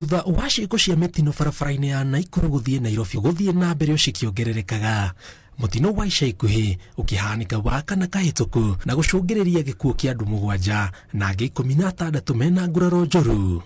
Thutha wa ciĩko cia mĩtino barabara-inĩ ya Naikuru gũthiĩ Nairobi gũthiĩ na mbere cikĩongererekaga, mũtino wa ica ikuhĩ ũkĩhanĩka wa kana kahĩtũku na gũcũngĩrĩria gĩkuũ kĩa andũ 7 na angĩ 16 mena nguraro njũru.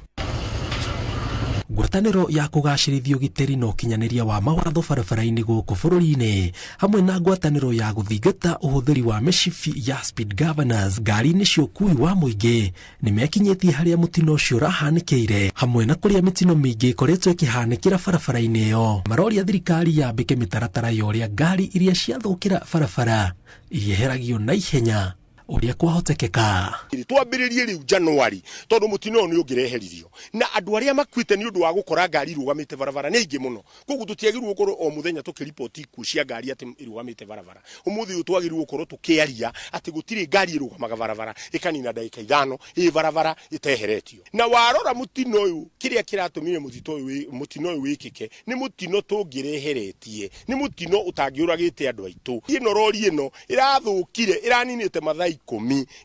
Ngwatanĩro ya kũgacĩrithia ũgitĩri na ũkinyanĩria wa mawatho barabara-inĩ gũkũ bũrũri-inĩ hamwe na ngwatanĩro ya gũthingata ũhũthĩri wa mĩcibi ya speed governors ngari-inĩ cia ũkui wa mũingĩ nĩmekinyĩtie harĩa mũtino ũcio ũrahanĩkĩire hamwe na kũrĩa mĩtino mĩingĩ ĩkoretwo ĩkĩhanĩkĩra barabara-inĩ ĩyo. Maroria thirikari yambĩke mĩtaratara ya ũrĩa ngari iria ciathũkĩra barabara irieheragio na ihenya ũrĩa kwahotekeka. Twambĩrĩrie rĩu January tondũ mũtino ũyũ nĩ ũngĩreheririo na andũ arĩa makuĩte nĩ ũndũ wa gũkora ngari irũgamĩte barabara nĩ aingĩ mũno. Koguo tũtiagĩrĩirwo gũkorwo o mũthenya tũkĩriboti ikuũ cia ngari atĩ irũgamĩte barabara. Ũmũthĩ ũyũ twagĩrĩirwo gũkorwo tũkĩaria atĩ gũtirĩ ngari ĩrũgamaga barabara ĩkanina ndagĩka 5 ĩ barabara ĩteheretio. Na warora mũtino ũyũ, kĩrĩa kĩratũmire mũtino ũyũ wĩkĩke nĩ mũtino tũngĩreheretie, nĩ mũtino ũtangĩũragĩte andũ aitũ. Ĩno rori ĩno ĩrathũkire, ĩraninĩte mathaa 10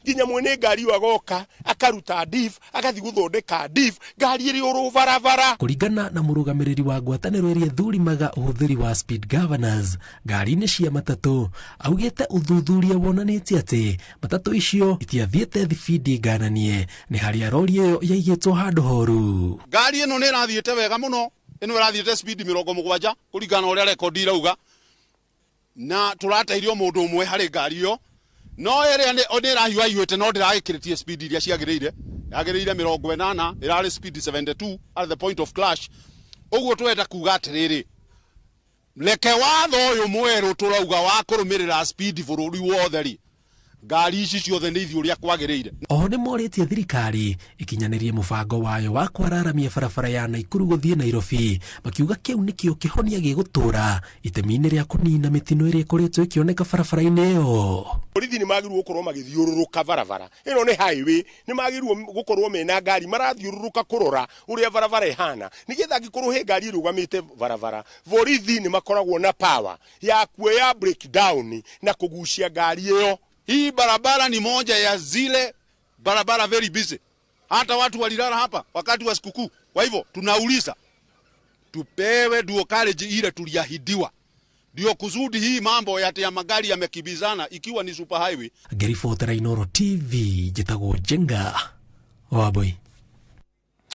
nginya mwene ngari ĩyo agoka akaruta diff, agathiĩ gũthondeka diff, ngari ĩrĩ oro barabara. Kũringana na mũrũgamĩrĩri wa ngwatanĩro ĩrĩa ĩthũrimaga ũhũthĩri wa speed governors ngari-inĩ cia matatũ, augĩte ũthuthuria wonanĩtie atĩ matatũ icio itiathiĩte thibindi ngananie nĩ harĩa rori ĩyo yaigĩtwo handũ horu. Ngari ĩno nĩ ĩrathiĩte wega mũno, ĩno ĩrathiĩte speed 70 kũringana na ũrĩa rekondi irauga, na tũrateirio mũndũ ũmwe harĩ ngari ĩyo, no ĩrĩa nĩ ĩrahiũhahiũhĩte no ndĩragĩkĩrĩtie speed iria ciagĩrĩire, yagĩrĩire 80, ĩrarĩ speed 72 at the point of crash. Ũguo tũrenda kuga atĩrĩrĩ, reke watho ũyũ mwerũ tũrauga wa kũrũmĩrĩra speed bũrũri wothe rĩ, ngari ici ciothe nĩ ithiĩ ũrĩa kwagĩrĩire. Oho nĩ morĩtie thirikari ikinyanĩrie mũbango wayo wa kwararamia barabara ya Naikuru gũthiĩ Nairobi, makiuga kĩu nĩkĩo kĩhonia gĩgũtũra itemi-inĩ rĩa kũnina mĩtino ĩrĩa ĩkoretwo ĩkĩoneka barabara-inĩ ĩyo. Borithi nĩ magĩrĩirwo gũkorwo magĩthiũrũrũka barabara ĩno, nĩ highway, nĩ magĩrĩirwo gũkorwo mena ngari marathiũrũrũka kũrora ũrĩa barabara ĩhana, nĩgetha angĩkorwo he ngari ĩrũgamĩte barabara, borithi nĩ makoragwo na power ya kuoya breakdown na kũgucia ngari ĩyo. Hii barabara ni moja ya zile barabara very busy. Hata watu walilala hapa wakati wa sikukuu. Kwa hivyo tunauliza tupewe dual carriage ile tuliahidiwa, ndio kusudi hii mambo ya magari yamekibizana ikiwa ni super highway. Ngĩribotera Inooro TV, njĩtagwo Njenga Wambui.